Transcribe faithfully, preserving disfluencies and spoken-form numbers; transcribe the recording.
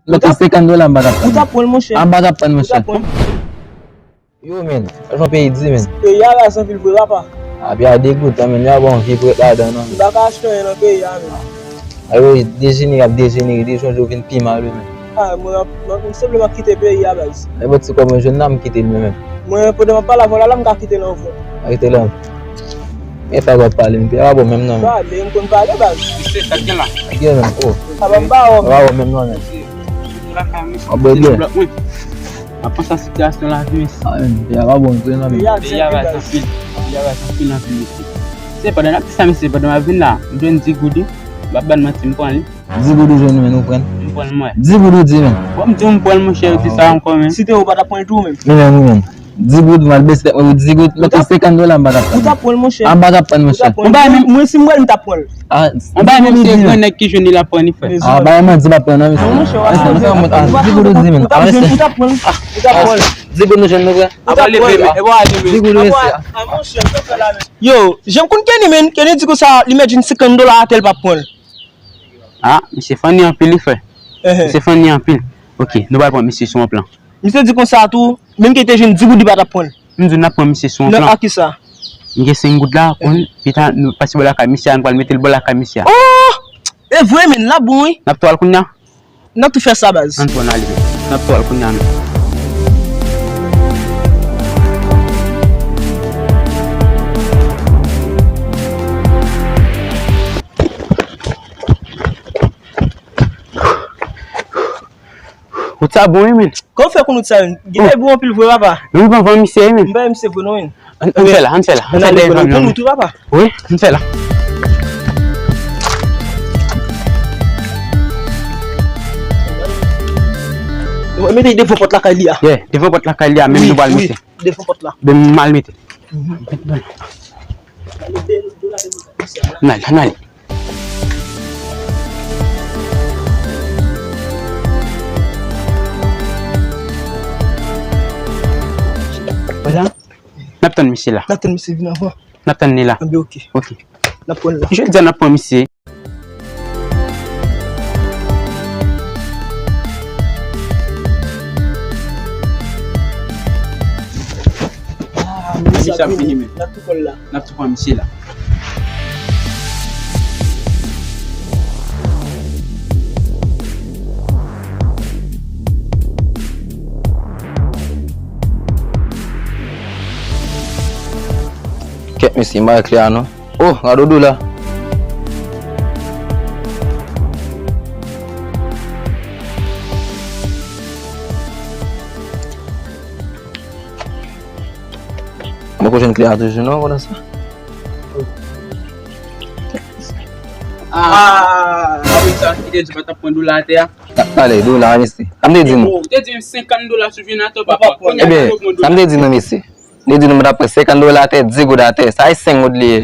Mete senkant dola, m pa ka pran. Ou t ap pran l, monchè. A, m pa ka pran, monchè. Ou t ap pran l. Yo, men, jan peyi di, men. Peyi a raz anpil vre, papa. A, peyi a degoutan, men, y a bon vye prèt ladan, non, men. M pa ka achte anyen nan peyi a, men. A, yo dejenere, ap dejenere, de jou an jou vin pi mal, wi, men. A, mwen, mwen, mwen senpleman kite peyi a, baz. Nenpòt ti kòb mwen jwenn la, m kite l, mwen menm. Mwen, pandan m ap pale avè w la, la, m ka kite l anvan. A, kite l anvan. Men sa w ap pale, m pa bon menm non, men. Pale, m konn pale, baz. Mesye, sa k gen la? Sa k gen menm, oh. Sa pa m pa wè. Pa bon menm non, men. Mesye, m lakay mwen, an bwè byen. M ap panse a sitiyasyon lavi, mesye. A, men, peyi a pa bon vre non, men. Peyi a raz anpil. Peyi a raz anpil, anpil, mesye. Se pandan n ap di sa, mesye, pandan m ap vin la, m jwenn di goud, wi. M p ap ba n manti, m pran li. Di goud ou jwenn, men, ou pran l? M pran l, mwen. Di goud ou di, men. Bon, m di w m pran l, monchè, ou di sa ankò, men. Si te ou pa t ap pran l tou, men. Men, men, men. Di goud, m al bese tèt mwen pou di goud, mete senkant dola, m pa t ap pran. Ou t ap pran l, monchè. A, m pa t ap pran, monchè. Ou t ap pran l. Mwen, si m wè l, m t ap pran l. A, on bagay menm se grann nèg ki jwenn li l ap pran li, frè. A, bagay manti m ap pran non, mesye. Non, monchè, w ap pran l. Di goud ou di, men. Ou t ap jwenn, ou t ap pran l. Ou t ap pran l. Di goud nou jwenn nou, frè. Ou t ap pran l. Di goud, mesye. A, monchè, sa fè la, men. Yo, jan m konn Kenny, men. Kenny di konsa, li mèt jwenn senkant dola atè, l p ap pran l. A, misye funny anpil, wi, frè. Misye funny anpil. Ok, nou pral pran misye sou yon plan. Misye di konsa tou, menm ke te jwenn di goud, li pa t ap pran l. M di w n ap pran misye sou yon plan. Nan a kisa? M gen senk goud la, konn, pita, nou pase bò lakay misye a, nou pral mete l bò lakay misye a. Oh! E vre, men, l ap bon, wi. N ap tou al kounye a? N ap tou fè sa, baz. Ann pran ale, men. N ap tou al kounye a, men. Wout sa bon, wi, men. Kòman w fè konn wout sa, men? Gen lè bon anpil vre, papa. Wi, ban van misye, wi, men. M pa misye vre, non, men. Ann, ann fè la, ann fè la. Ann fè dèyè van nan, men. Wi, ann fè la. Mete devan pòt lakay li a. Yeah, devan pòt lakay li a, menm nou pral mete. Devan pòt la. Ben, m al mete. Ann al, ann al. N ap tann misye la. N ap tann misye vin anvan. N ap tann li la. Anben, ok. Ok. N ap pran l la. Jodi a n ap pran misye. Ah, misye ap vini, men. N ap tou pran l la. N ap tou pran misye la. Kèt mesye, m pa wè klè a non. Oh, gade dola. Mwen poko jwenn klè a toujou non, konnen sa. Ah, ah wi, sa ki te di pa t ap pran dola atè a. N ap pale dola, mesye. Sa m te di nou. Ou te di m senkant dola sou jwenn atè, papa. Ebyen, sa m te di nou, mesye. M te di nou, m t ap pran senkant dola atè, di goud atè. Sa e senk goud li ye.